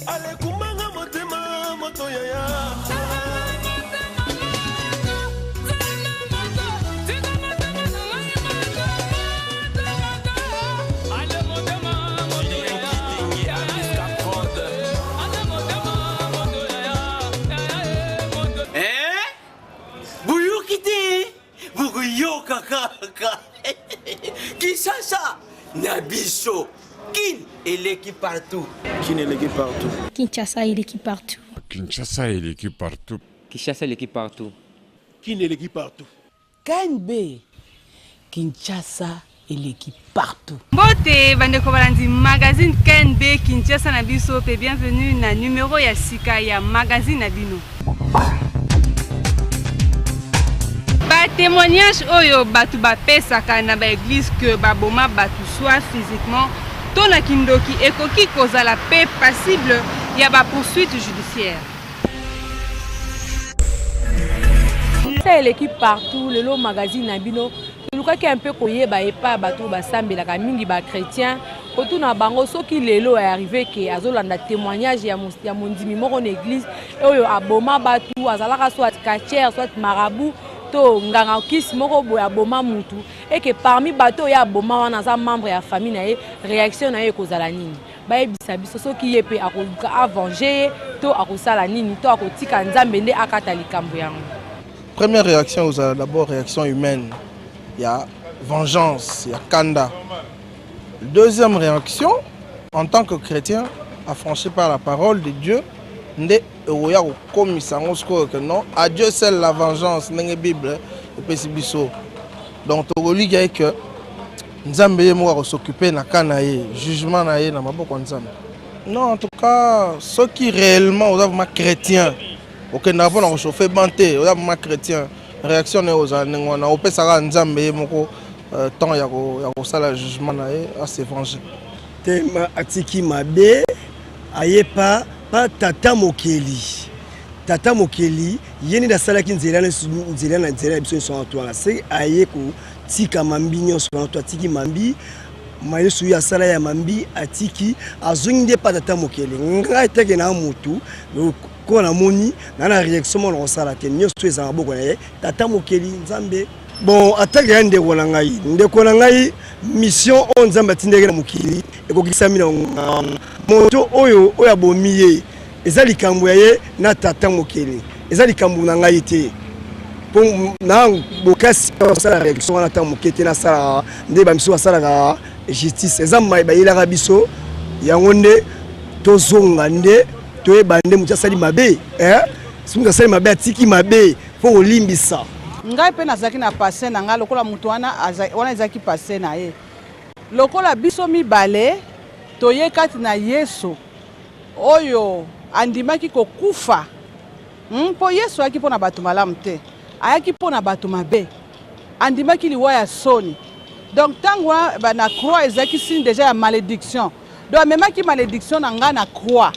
Alekumbanga motema moto yaya. Eh? Boyoki te bokoyoka kaka Kinshasa na biso Kin eleki partout. Kin eleki partout. Kinshasa eleki partout. Kinshasa eleki partout. Kinshasa eleki partout. Kin eleki partout. KNB Kinshasa eleki partout. Mbote bandeko balandi magazine KNB Kinshasa na biso pe bienvenue na numero ya sika ya magazine na bino. Ba témoignages oyo bato bapesaka na ba église que baboma bato soit physiquement to na kindoki ekoki kozala pe passible ya ba poursuites judiciaires. Sa eleki partout lelo magazine na bino tolukaki un peu koyeba epai ya bato oyo basambelaka mingi ba chrétien kotuna bango soki lelo arrive ke azolanda témoignage ya mondimi moko na église oyo aboma bato azalaka soit catcheur soit marabout to nganga kisi moko boye aboma mutu eke parmi bato oyo aboma wana aza membre ya famille na ye, réaction na ye ekozala nini? Bayebisa biso soki ye mpe akoluka avenger ye to akosala nini to akotika Nzambe nde akata likambo yango. Première réaction ozala d'abord réaction humaine ya vengeance ya kanda. Deuxième réaction, en tant que chrétien affranchi par la parole de Dieu, nde ekoya kokomisa yango sikoyo que non, à Dieu seul la vengeance, ndenge Bible epesi biso. Donc tokolika ye que Nzambe ye moko akos'occuper na cas na ye, jugement na ye na maboko ya Nzambe. Non, en tout cas soki réellement oza vraiment chrétien, okendaka mpona kochauffe ban te, oza vraiment chrétien, réaction na ye ozala ndenge wana, opesaka Nzambe ye moko temps ya kosala jugement na ye, ase venger. Tema atiki mabe aye pa pa tata mokeli. Tata mokeli ye nde asalaki nzela nzela na nzela ya biso nyonso wana to wana se aye kotika mambi nyonso wana to atiki mambi mayesu ye asala ya mambi atiki azongi nde pa tata mokeli. Ngai teke na mutu ko namoni na na réaction moko nakosala te, nyonso to ezala maboko na ye tata mokeli Nzambe. Bon, atake ya ndeko na ngai, ndeko na ngai mission oyo Nzambe atindaki na mokili ekokisami na moto oyo oyo abomi ye, eza likambo ya ye na tata mokeli, eza likambo na ngai te. Po na bokasi kosala réaction wana ata moke te, nasalaka nde bamisu basalaka justice, eza mai bayelaka biso yango nde tozonga nde toyeba nde moto asali mabe, eh? Soki moto asali mabe atiki mabe mpo kolimbisa. Ngai mpe nazalaki na passé na ngai lokola moto wana, wana ezalaki passé na ye. Lokola biso mibale toye kati na Yesu oyo andimaki kokufa, mpo Yesu ayaki mpo na bato malamu te, ayaki mpo na bato mabe, andimaki liwa ya soni. Donc ntango wana na croix ezalaki signe déjà ya malédiction, donc amemaki malédiction na ngai na croix.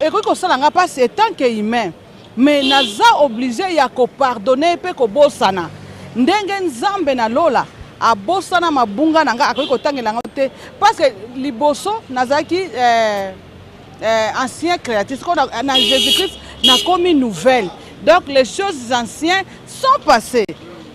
Ekoki kosala ngai mpasi etant que humain, mais naza obligé ya kopardonner mpe kobosana ndenge Nzambe na lola abosana mabunga na ngai, akoki kotangela yango te, parce que liboso nazalaki ancien créature, sikoyo na Jésus-Christ nakomi nouvelle, donc les choses anciennes sont passées.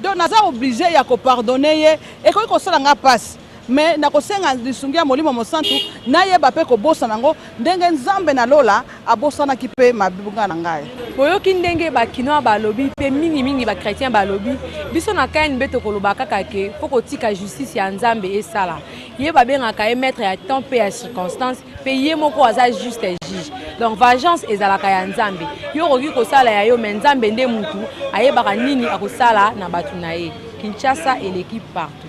Donc naza obligé ya kopardonner ye, ekoki kosala ngai mpasi, mais nakosenga lisungi ya Molimo Mosantu nayeba mpe kobosana yango ndenge Nzambe na lola abosanaki mpe mabunga na ngai. Boyoki ndenge bakinois balobi mpe mingimingi bachrétien balobi. Biso na KNB tokoloba kaka ke fo kotika justice ya Nzambe esala. Ye babengaka ye maître ya temps mpe ya circonstance, mpe ye moko aza juste juge. Donc vengeance ezalaka ya Nzambe. Yo okoki kosala ya yo, mais Nzambe nde mutu ayebaka nini akosala na bato na ye. Kinshasa eleki partout.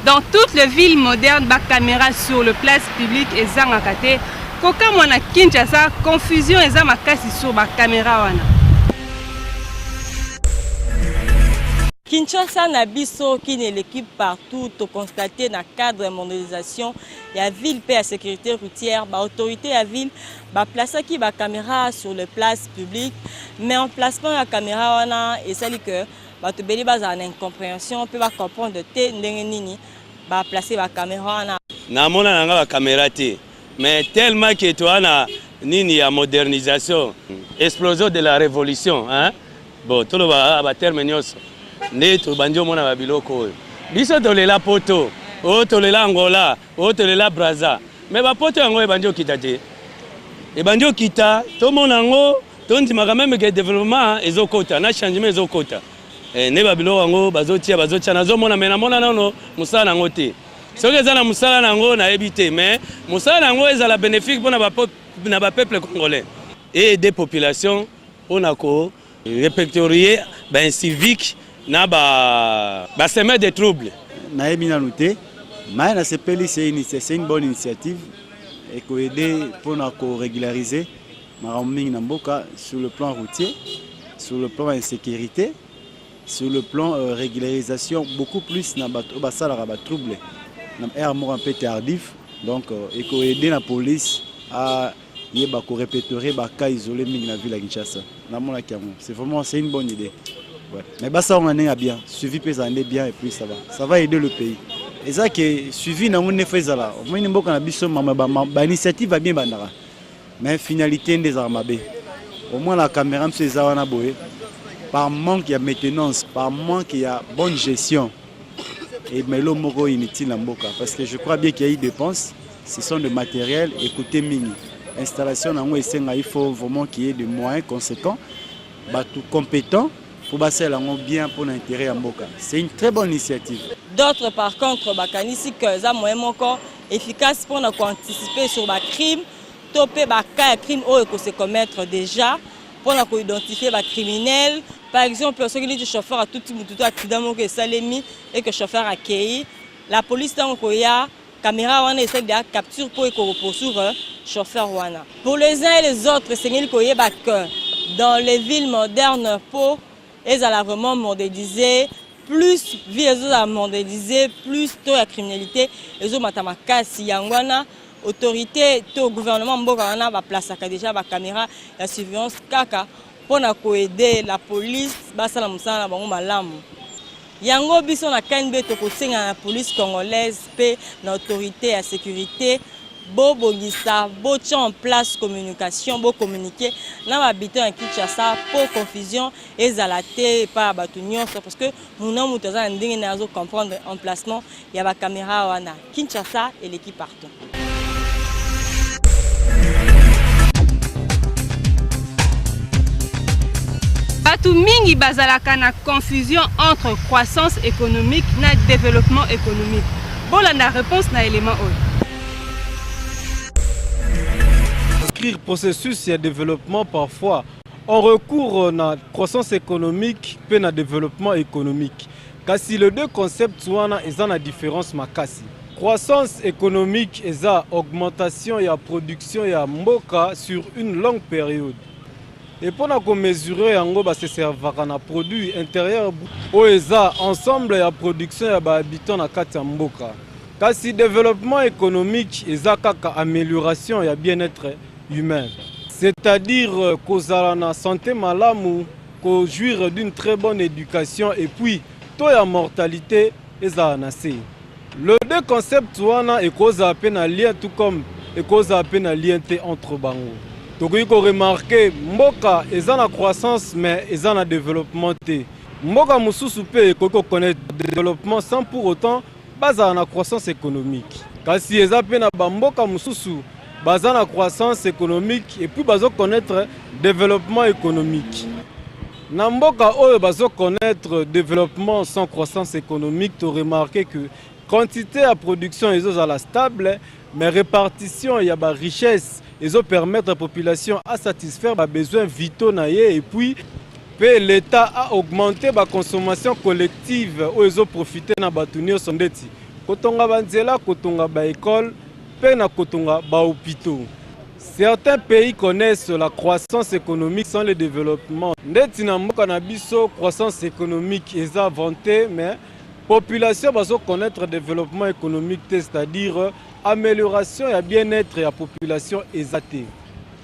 Dans toutes les villes modernes, ba caméras sur le place publique ezangaka te. Kokamwa na Kinshasa, confusion eza makasi sur ba caméra wana. Kinshasa na biso Kin eleki partout, to constater na cadre ya modernisation ya ville pe ya sécurité routière, ba autorité ya ville ba plaçaki ba caméra sur les places publiques, mais emplacement ya caméra wana esali que bato ebele bazala na incompréhension pe ba comprendre te ndenge nini ba placer ba caméra wana. Namona na nga ba camera te mais tellement que toa na nini ya modernisation, explosion de la revolution hein? Bon, toloba ba terme nyonso nde tobandi omona ba biloko oyo. Biso tolela poto, oyo tolela Angola, oyo tolela Brazza, mais ba poto yango ebandi okita te, ebandi okita, tomona yango, tondimaka meme ke développement ezokota na changement ezokota. Eh, nde ba biloko yango bazotia bazotia, nazomona mais namona nano mosala nango te. Soki eza na mosala na yango nayebi te, mais mosala na yango ezala bénéfique mpona na ba peuple congolais et aider population mpona ko répertorier ba incivique na ba semeur de trouble. Nayebi nanu te, mais nasepeli, c'est une bonne initiative ekoaider mpona korégulariser makambo mingi na mboka sur le plan routier, sur le plan insécurité, sur le plan régularisation, beaucoup plus na bato oyo basalaka batrouble na aire moko un peu tardif. Donc ekoaider na police ayeba korépertorier bacas isolé mingi na ville ya Kinshasa. Namonaki yango, c'est vraiment, c'est une bonne idée, ouais. Mais basala yango na ndenge ya bien, suivi mpe ezala nde bien, et puis ça va aider le pays. Eza ke suivi nango nde fo ezala. Omoni mboka na biso, bainitiative ya bien ebandaka, mais finalité nde ezalaka mabe. Au moins la caméra mosusu eza wana boye, par manque ya maintenance, par manque ya bonne gestion, emelo moko inutile na mboka, parce que je crois bien qu'il y a eu dépense, ce sont de matériel écoute mingi, installation nango esenga, il faut vraiment qu'il y ait des moyens conséquents, bato compétents pour basala yango bien pour l'intérêt ya mboka. C'est une très bonne initiative. D'autres par contre bakanisi ke eza moyen moko efficace mpona koanticiper sur bacrime to mpe bacas ya crime oyo ekose commettre déjà, mpona koidentifier bacriminel. Par exemple, soki neti chauffeur atuti mutu to accident moko esalemi et que chauffeur akei, la police ntango koya, caméra wana esali deya capture mpo ekokopoursuivre chauffeur wana. Pour les uns et les autres, esengeli koyeba que dans les villes modernes, mpo ezala vraiment modernisé, plus ville ezozala modernisé, plus taux ya criminalité ezomata makasi. Yango wana autorité to gouvernement mboka wana baplasaka déjà bacaméra ya surveillance kaka mpona koaider la police basala mosala na bango malamu. Yango biso na KNB tokosenga na police congolaise mpe na autorité ya sécurité, bobongisa, botia en place communication, bocommuniquer na bahabitant ya Kinshasa mpo confusion ezala te epai ya bato nyonso, parce que muna moto aza na ndenge na ye azocomprendre emplacement ya bacaméra wana. Kinshasa eleki partout. Bato mingi bazalaka na confusion entre croissance économique na développement économique. Bolanda réponse na élément oyo. Inscrire processus ya développement, parfois on recourt na croissance économique mpe na développement économique, kasi le deux concepts wana eza na différence makasi. Croissance économique eza augmentation ya production ya mboka sur une longue période, e mpona komesurer yango baseservaka na produit intérieur oyo eza ensemble ya production ya bahabitant na kati ya mboka. Kasi développement économique eza kaka amélioration ya bien-être humain, c'est-à-dire kozala na santé malamu, kojouir d'une très bonne éducation, et puis taux ya mortalité ezala na se. Le deux concepts wana ekozala mpe na lien, tout comme ekozala mpe na lien te entre bango. Tokoki koremarquer mboka eza na croissance mais eza na développement te. Mboka mosusu mpe ekoki koconnaître développement sans pour autant bazala na croissance économique. Kasi eza mpe na bamboka mosusu baza na croissance économique et puis bazoconnaître développement économique. Na mboka oyo bazoconnaître développement sans croissance économique, toremarquer que quantité ya production ezozala stable, mais répartition ya barichesse ezopermettre population à satisfaire babesoins vitaux na ye, et puis mpe l'État a augmenté baconsommation collective oyo ezoprofite na bato nyonso, ndeti kotonga banzela, kotonga baekole mpe na kotonga bahôpitaux. Certains pays connaissent la croissance économique sans le développement. Ndeti na mboka na biso, croissance économique eza vanté, mais population bazoconnaître développement économique te, c'est-à-dire amélioration ya bien-être ya population eza te.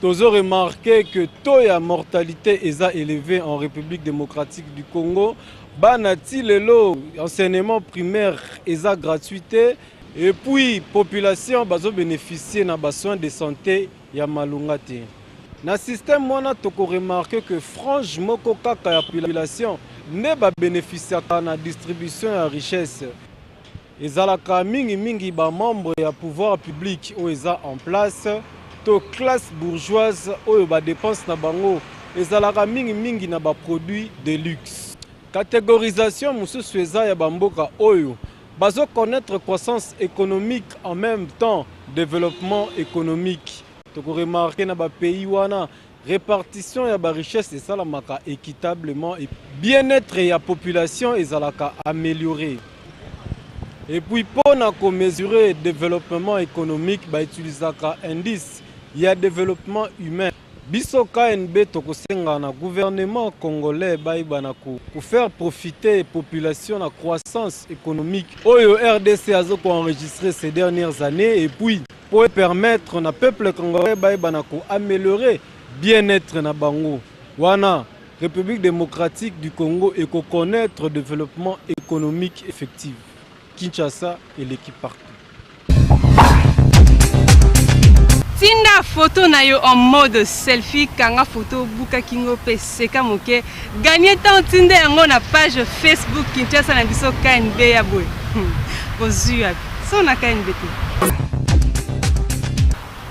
Tozo remarquer que taux ya mortalité eza élevé en République démocratique du Congo. Bana ti lelo enseignement primaire eza gratuité. Et puis population bazo beneficier na ba soins de sante ya malonga te. Na système wana toko remarquer que frange moko kaka ya population nde ba beneficiaka na distribution ya richesse. Ezalaka mingi mingi ba membres ya pouvoir public oyo eza en place to classe bourgeoise oyo ba depenses na bango ezalaka mingi mingi na ba produits de luxe. Categorisation mosusu eza ya ba mboka oyo bazo connaitre croissance economique en meme temps developpement economique. Toko remarquer na ba pays wana repartition ya ba richesses esalamaka equitablement et bien-etre ya population ezalaka ameliorer. Et puis po na ko mesurer developpement economique ba utilisaka indice ya developpement humain. Biso KNB tokosenga na gouvernement congolais bayeba na ko faire profiter population na croissance economique oyo rdc azo ko enregistrer ces dernières annees et puis po e permettre na peuple congolais bayeba na ko ameliorer bien-etre na bango wana Republique democratique du Congo eko connaitre developpement economique effectif. Kinshasa eleki partout. Tinda photo na yo en mode selfie, kanga photo, buka kingo pe seka moke. Gagner temps tinda yango na page Facebook Kinshasa na biso KNB ya boye. Bozui wapi? So na KNB te.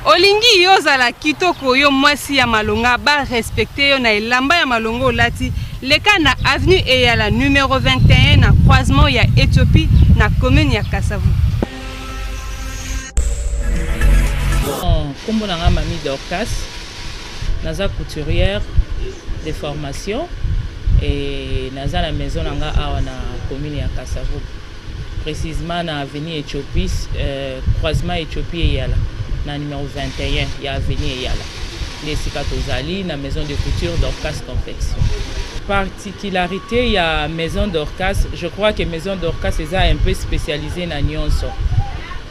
Olingi yo ozala kitoko yo mwasi ya malonga ba respecte yo na elamba ya malonga olati leka na avenue Eyala numero 21 na croisement ya Ethiopie na commune ya Kasavubu. Kombo na nga Mamie Dorcas, naza couturière de formation et naza na maison na nga awa na commune ya Kasavubu. Precisement na avenue Ethiopie, croisement Ethiopie Eyala na numero 21 ya avenue Eyala nde esika tozali na maison de couture Dorcas Confection. Particularite ya maison Dorcas, je crois que maison Dorcas eza un peu specialise na nionso,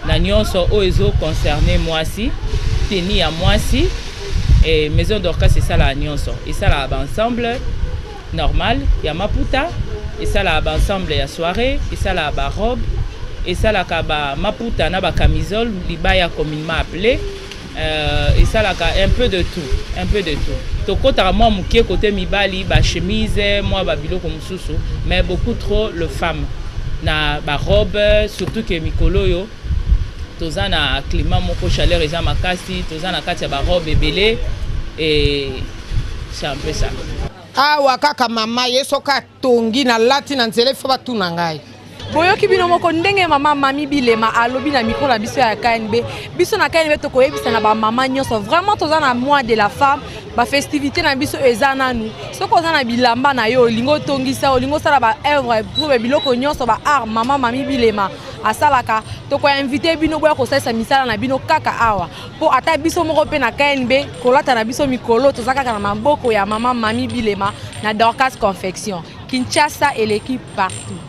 na nionso oyo ezo concerner mwasi, tenue ya mwasi et maison Dorcas esalaka nionso, esalaka ba ensemble normal ya maputa, esalaka ba ensemble ya soiree, esalaka ba robe, esalaka ba maputa na ba camisole, libaya communement appele, euh, esalaka un peu de tout, un peu de tout. Tokotaka mwa moke kote mibali, ba chemise, mwa ba biloko mosusu, mais beaucoup trop le femme na ba robe, surtout que mikolo oyo toza na climat moko chaleur eza makasi, toza na kati ya ba robe ebele et c'est un peu ça. Awa kaka mama ye soki atongi na lati na nzela ifo batuna ngai. Boyoki bino moko ndenge mama Mami Bilema alobi na micro na biso ya KNB. Biso na KNB tokoyebisa na ba mama nyonso vraiment toza na mois de la femme, ba festivité na biso eza nanu. Soki oza na bilamba na yo olingi otongisa, olingi osala ba œuvre pour biloko nyonso ba art mama Mami Bilema asalaka, toko inviter bino boya kosalisa misala na bino kaka awa. Po ata biso moko pe na KNB kolata na biso mikolo toza kaka na maboko ya mama Mami Bilema na Dorcas Confection. Kinshasa eleki partout.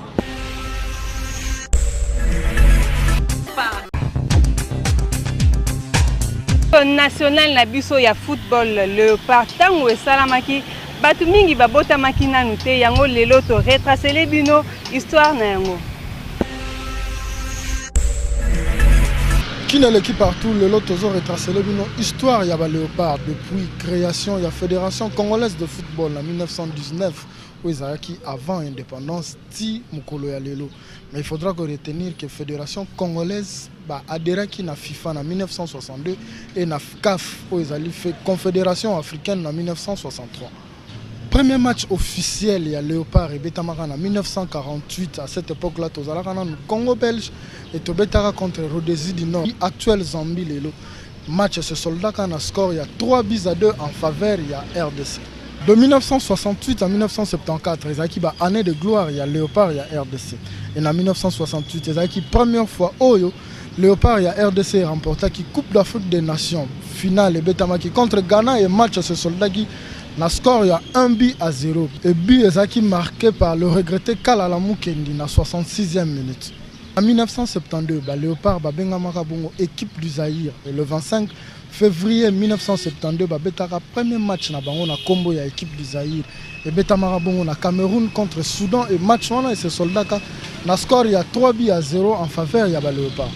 National na biso ya football Leopard ntango esalamaki bato mingi babotamaki nanu te, yango lelo to retracele bino histoire na yango. Kin eleki partout, lelo tozo retracele bino histoire ya ba Leopard depuis création ya Fédération congolaise de football na 1919 oyo ezalaki avant indépendance ti mokolo ya lelo. Mais il faudra que retenir que Fédération congolaise ba adheraki na FIFA na 1962 et na CAF oyo ezali Confédération africaine na 1963. Premier match officiel ya Leopard ebetamaka na 1948, à cette époque là tozalaka nanu Congo belge et tobetaka contre Rhodésie du Nord, actuelle Zambie lelo. Match se soldaka na score ya 3 buts à 2 en faveur ya RDC. De 1968 à 1974 ezalaki ba année de gloire ya Leopard ya RDC. Et na 1968 ezalaki première fois oyo Leopard ya RDC remportaki Coupe d'Afrique des Nations. Finale ebetamaki contre Ghana et match se soldaki na score ya 1 but à 0. Et but ezalaki marqué par le regretté Kalala Mukendi na 66e minute. En 1972, ba Leopard babengamaka bongo équipe du Zaïre. Et le 25 février 1972, babetaka premier match na bango na kombo ya équipe du Zaïre. Ebetamaka bongo na Cameroun contre Soudan et match wana se soldaka na score ya 3 buts à 0 en faveur ya ba Leopard.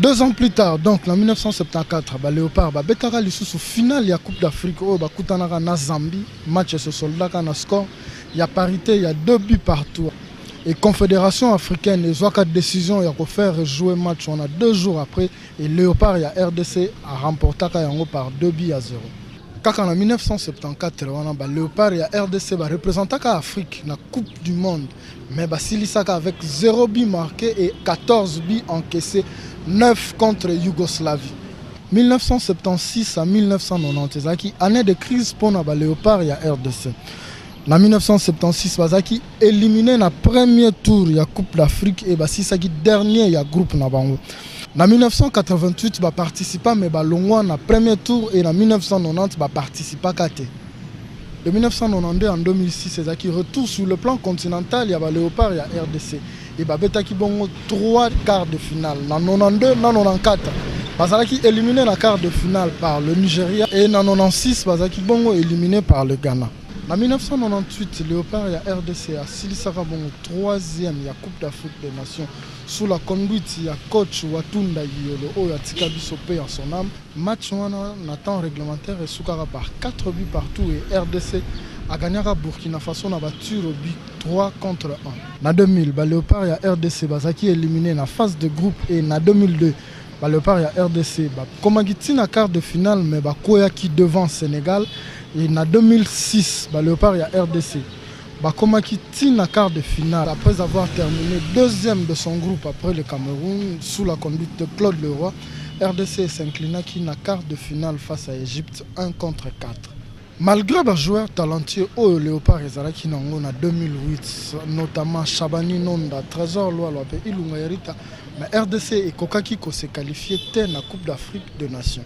Deux ans plus tard, donc en 1974, ba Léopard babetaka lisusu finale ya Coupe d'Afrique oyo bakutanaka na Zambie, match se soldaka na score ya parité ya deux buts partout. Et Confédération africaine ezwaka décision ya kofaire jouer match wana deux jours après et Léopard ya RDC a remportaka yango par 2 buts à 0. Kaka na 1974 wana ba Léopard ya RDC ba représentaka Afrique na Coupe du monde mais basilisaka avec 0 but marqué et 14 buts encaissés, 9 contre Yougoslavie. 1976 à 1990 ezalaki année de crise mpona ba Léopard ya RDC. Na 1976 bazalaki éliminé na premier tour ya Coupe d'Afrique et basilisaki dernier ya groupe na bango. Na 1988 baparticipa mais balongwa na premier tour et na 1990 baparticipaka te. De 1992 en 2006 ezalaki retour sur le plan continental ya ba Léopard ya RDC et babetaki bongo 3 quarts de finale. Na 92 na 94 bazalaki éliminé na quart de finale par le Nigeria et na 96 bazalaki bongo éliminé par le Ghana. Na 1998 Léopard ya RDC asilisaka bongo 3e ya Coupe d'Afrique des Nations sous la conduite ya coach Watunda Yolo oyo atika biso pe en son âme. Match wana na temps réglementaire esukaka par 4 buts partout et RDC agagnaka Burkina Faso na ba tirs au but 3 contre 1. Na 2000 ba Léopard ya RDC bazalaki éliminé na phase de groupe et na 2002 ba Léopard ya RDC bakomaki ti na quart de finale mais bakweyaki devant Sénégal et na 2006 ba Léopard ya RDC bakomaki ti na quart de finale après avoir terminé deuxième de son groupe après le Cameroun sous la conduite de Claude Leroy. RDC s'inclinaki na quart de finale face à Égypte 1 contre 4. Malgré ba joueurs talentueux oyo Léopard ezalaki nango na 2008, notamment Shabani Nonda, Trésor Lualua pe Ilunga Herita, mais RDC ekokaki ko se qualifier te na Coupe d'Afrique des Nations.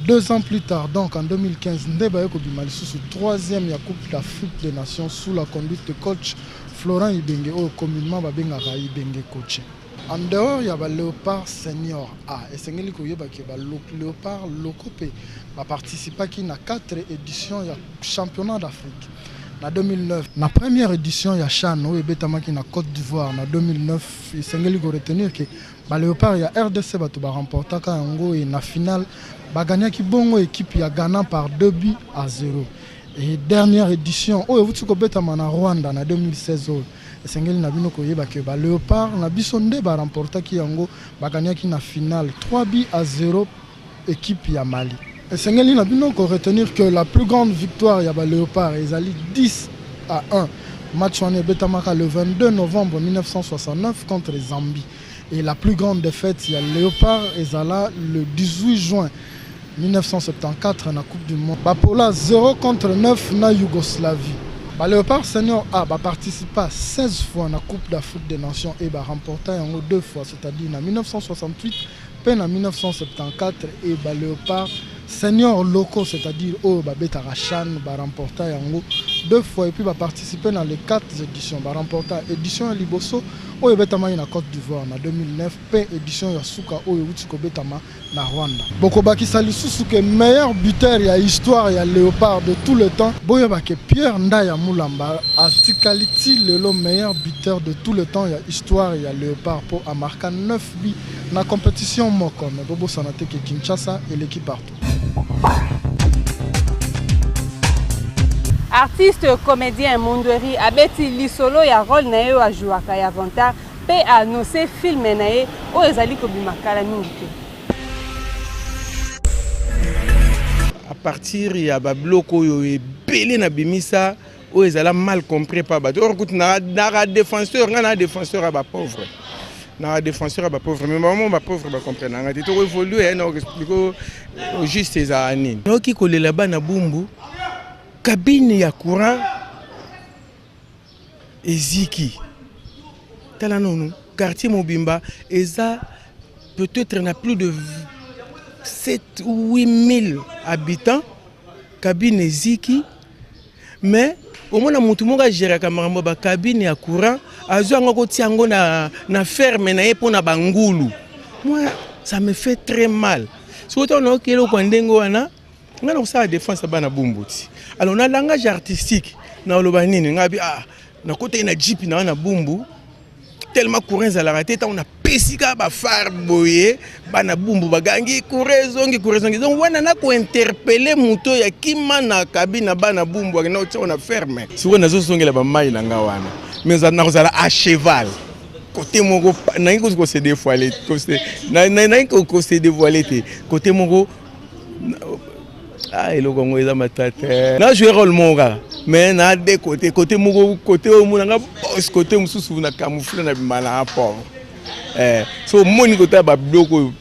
Deux ans plus tard, donc en 2015, nde baye kobima lisusu troisième ya Coupe d'Afrique des Nations sous la conduite de coach Florent Ibenge oyo communément babengaka Ibenge coach. En dehors ya ba Leopards senior A, esengeli koyeba ke ba Leopards locaux pe ba participaki na 4 editions ya championnat d'Afrique. Na 2009, na première édition ya CHAN oyo ebetamaki na Côte d'Ivoire na 2009, esengeli ko retenir ke ba Leopards ya RDC bato ba remportaka yango et na finale ba gagnaki bongo équipe ya Ghana par 2 buts à 0. Et dernière édition oyo euti kobetama na Rwanda na 2016 oyo esengeli na bino koyeba ke ba Leopards na biso nde ba remportaki yango, bagagnaki na finale 3 buts à 0 équipe ya Mali. Esengeli na bino ko retenir que la plus grande victoire ya ba Leopards ezali 10 à 1. Match wana ebetamaka le 22 novembre 1969 contre Zambie. Et la plus grande défaite ya Léopard ezala le 18 juin 1974 na Coupe du Monde. Bapola 0 contre 9 na Yougoslavie. Ba Léopard Senior A ba participa 16 fois na Coupe d'Afrique des Nations et ba remporta yango deux fois, c'est-à-dire na 1968 pe na 1974 et ba Léopard Senior locaux, c'est-à-dire oyo babetaka CHAN, ba remporta yango deux fois et puis ba participer na les quatre éditions. Ba remporta édition ya liboso oyo ebetamaki na Côte d'Ivoire na 2009 pe édition ya suka oyo euti kobetama na Rwanda. Bokobakisa lisusu ke meilleur buteur ya histoire ya Léopard de tout le temps, boyeba ke Pierre Ndaya Mulamba atikali ti lelo meilleur buteur de tout le temps ya histoire ya Léopard po amarka 9 buts na compétition moko. Mais bobosana te ke Kinshasa eleki partout. Artiste comédien Mondweri abeti lisolo ya rôle na ye oyo ajouaka ya Vantard mpe a annonce film na ye oyo ezali kobima kala mingi te. À partir ya babiloko oyo ebele na bimisa oyo ezala mal compris pa bato or kutu naka défenseur ngai na défenseur ya bapauvre na défenseur ya bapauvre mais bamo bapauvre bacomprene nanga te tokoevolue ya na explike au juste ezala nini. Nayoki kolela bana Bumbu, cabine ya courant eziki. Tala nonu quartier mobimba eza peut-être na plus de 7 ou 8000 habitants, cabine eziki, mais omona motu moko agéraka makambo ya bacabine ya courant azwi yango akotia yango na, na ferme na ye mpo na bangulu. Moi ça me fait très mal soki ntango nayoki eloko ya ndenge wana. Ngai nakosala défense ya bana Bumbu ti. Alors na langage artistique nakoloba nini? Ngai bi ah nakotaki na jeep na wana Bumbu. Tellement courant ezalaka te, ntango napesi kaka bafare boye, bana Bumbu bagangi courant ezongi, courant ezongi. Donc wana na kointerpele moto oyo akima na cabine na bana Bumbu, akenda kotia na ferme. Sikoyo nazozongela bamai na nga wana, mais nakozala à cheval côté moko, nangi kose dévoiler, nangi kose dévoiler te côté moko. Ah, eloko yango eza matata. Na jouer rôle moko kaka, mais na de côté, côté moko, côté oyo omonanga boss, côté mosusu na camoufle na bima na pauvre. Eh, so omoni kotala babiloko oyo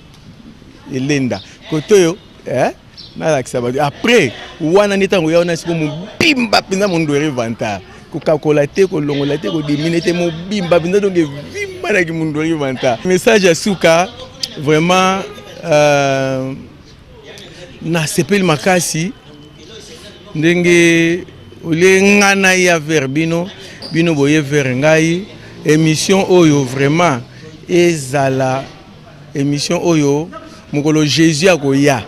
elenda côté oyo, eh, nalakisa bato après wana nde ntango ya wana siko mobimba mpenza mondwere vantard, kokakola te, kolongola te, kodimine te, mobimba mpenza. Donc evimbanaki mondwere vantard. Message ya suka vraiment, nasepeli makasi ndenge olie nga na ya vers bino, bino boye vers ngai. Émission oyo vraiment ezala émission oyo mokolo Jésus akoya,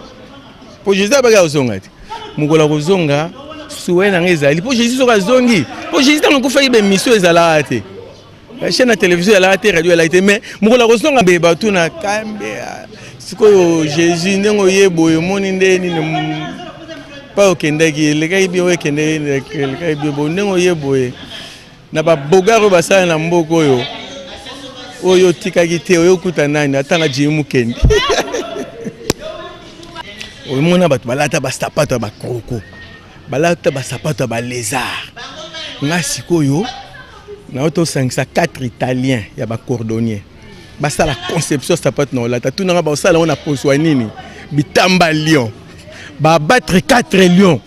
mpo Jésus abaki akozonga te. Mokolo akozonga, souhait na ngai ezali mpo Jésus soki azongi, mpo Jésus ntango akufaki, baémission ezalaka te, chaîne ya télévision ezalaka te, radio ezalaka te. Mais mokolo akozonga, be batuna kambe sikoyo Jésus ndenge oye boye, omoni nde nini mpa okendaki elekaki bien, oyo ekendaki elekaki bien boye, ndenge oye boye na babogar oyo basala na mboka oyo, oyo otikaki te, oyo okuta nani atanga Jimi Mukendi. Omona bato balata basapato ya bakroko, balata basapato ya balézard. Nga sikoyo nayo tosangisa 4 Italien ya bacordonnier, basala conception sapato na olata. Tunanga basala yango na poso ya nini? Bitamba lion, babattre 4 lion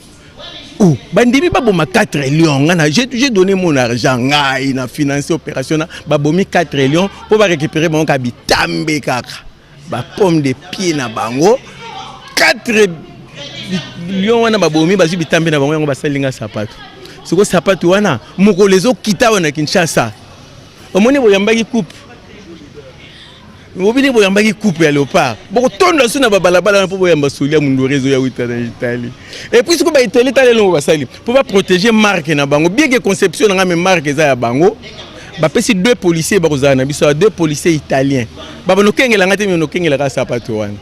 Oh, bandimi baboma 4 lion. Nga na j'ai donné mon argent, ngai na financer opération na babomi 4 lion mpo barécupérer bango ka bitambe kaka bapomme de pied na bango. 4 lion wana babomi, bazwi bitambe na bango, yango basali nga sapato. Sikoyo sapato wana mokolo ezokita wana Kinshasa, omoni boyambaki coupe, obini boyambaki coupe ya Léopard, bokotonda so na babalabala wana mpo boyamba soli ya mundore ezoya wuta na Italie. Et puis sikoyo baItalie, tala elongo basali mpo baprotéger marque na bango, bien que conception na nga, mais marque eza ya bango. Bapesi deux policiers, bakozala na biso ya deux policiers italiens, babano okengelanga te, mais okengelaka sapato wana.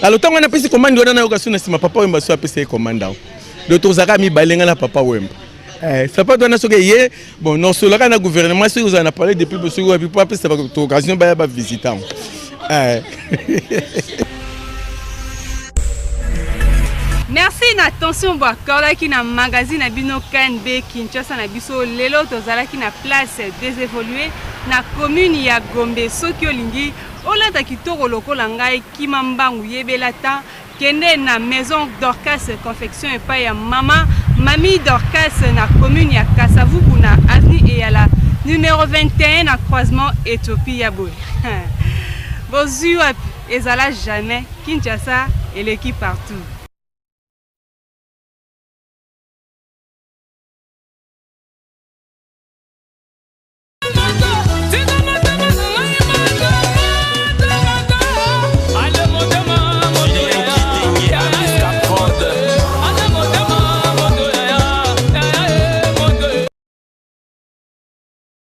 Alors ntango wana apesi commande wana, nayoka so na nsima Papa Wemba so apesi ye commande awo. Donc tozalaka mibale, nga na Papa Wemba. Sapato wana soki eye bon, nosolaka na gouvernement, soki ozala na palais depuis, soki wapi, po apesa bato occasion baya bavisite yango. Merci na attention boakordaki na magazine na bino KNB Kinshasa na biso. Lelo tozalaki na place des évolués na commune ya Gombe. Soki olingi olata kitoko lokola ngai, kima mbangu, yebela ta, kende na Maison Dorcas Confection epai ya mama Mami Dorcas na commune ya Kasavubu, na avenue Eyala numéro 21, na croisement Ethiopie ya boye. Bozwi wapi ezala jamais. Kinshasa eleki partout.